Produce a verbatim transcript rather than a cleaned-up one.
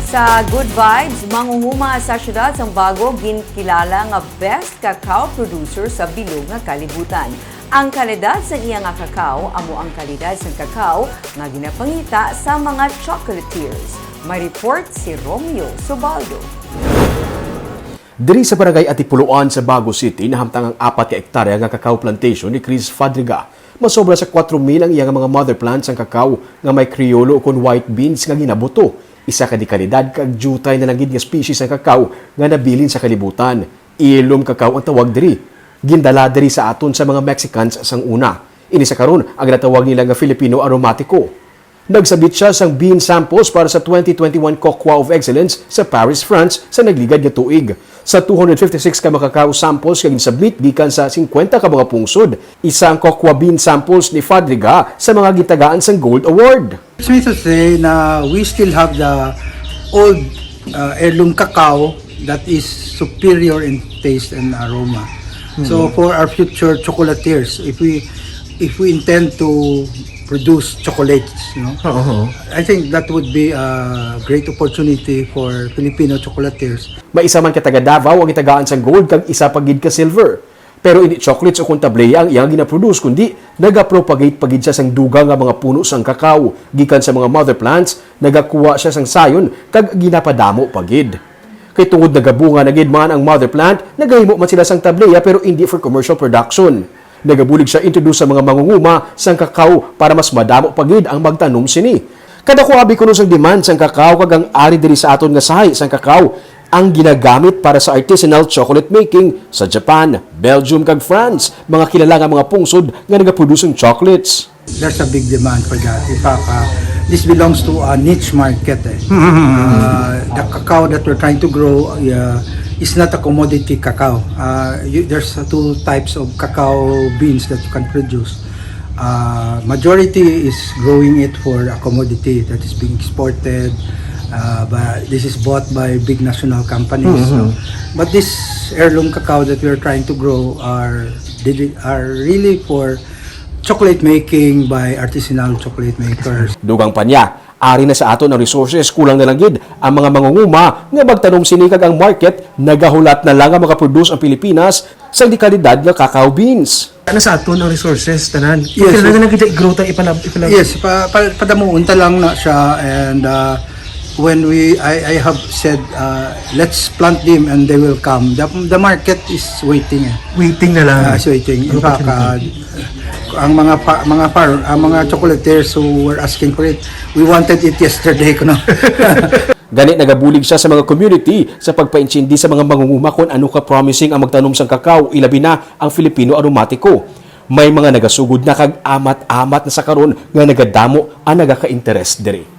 Sa Good Vibes, manguhuma sa siyudad sang Bago ginkilala nga best cacao producer sa bilog nga kalibutan. Ang kalidad sang iya nga cacao amo ang kalidad sang cacao nga ginapangita sa mga chocolatiers. May report si Romeo Subaldo. Diri sa Barangay Antipoloan sa Bago City, nahamtang ang apat ka ektarya nga cacao plantation ni Chris Fadriga. Masobra sa kwatro mil ang iya nga mga mother plants sang cacao nga may Criollo ukon white beans nga ginabuto, isa ka dekalidad kag diutay na lang gid nga species sang cacao nga nabilin sa kalibutan. Heirloom cacao ang tawag diri. Gindala diri sa aton sa mga Mexicans sang una. Ini sa karon ang ginatawag nila nga Filipino aromatico. Nagsabit siya sang bean samples para sa twenty twenty-one Cocoa of Excellence sa Paris, France, sa nagligad nga tuig. Sa two hundred fifty-six ka mga cacao samples nga ginsubmit gikan sa singkwenta ka mga pungsod, isa ang cocoa bean samples ni Fadriga sa mga gitagaan sang Gold Award. It's meant to say na we still have the old uh, heirloom cacao that is superior in taste and aroma. So for our future chocolatiers, if we if we intend to produce chocolates, no, Oo. I think that would be a great opportunity for Filipino chocolatiers. May isa man ka taga Davao ang gitagaan sang gold kag isa pa gid ka silver. Pero indi chocolates ukon tableya ang iyang ginaproduce, kundi nagapropagate pa gid siya sang dugang nga mga puno sang cacao gikan sa mga mother plants, nagakuha siya sang sayon kag ginapadamo pa gid. Kay tungod nagabunga na gid man ang mother plant, nagahimo man sila sang tableya pero indi for commercial production. Nagabulig siya introduce sa mga mangunguma sang cacao para mas madamo pa gid ang magtanom sini. Kadako abi kuno sang demand sang cacao kag ang ari diri sa aton nga sahi sang cacao ang ginagamit para sa artisanal chocolate making sa Japan, Belgium kag France, mga kilala nga mga pungsod nga nagaproduce sang chocolates. There's a big demand for that. In fact, uh, this belongs to a niche market. Eh. Uh, the cacao that we're trying to grow uh, is not a commodity cacao. Uh, you, there's uh, two types of cacao beans that you can produce. Uh, majority is growing it for a commodity that is being exported. Uh, but this is bought by big national companies. No? But this heirloom cacao that we're trying to grow are didi- are really for chocolate making by artisanal chocolate makers. Dugang pa niya, ari na sa aton ang resources, kulang na lang gid ang mga mangunguma nga magtanom sini kag ang market nagahulat na lang nga makaproduce ang Pilipinas sang dekalidad nga cacao beans. Ano sa aton ang resources tanan? Yes, Kailangan yes. lang gid i-grow ta ipalab ipalab. Yes, pa, pa, padamuon ta lang na siya and uh, when we I, I have said uh, let's plant them and they will come. The, the market is waiting eh. Waiting na lang. Ah, is waiting. In Ano fact, pa uh, ang mga pa, mga far, ang mga chocolatiers who were asking for it, we wanted it yesterday kuno. Gani nagabulig siya sa mga community sa pagpaintindi sa mga mangunguma kon ano ka promising ang magtanom sang cacao, ilabi na ang Filipino aromatico. May mga nagasugod na kag amat-amat na sa karon nga nagadamo ang nagaka-interes diri.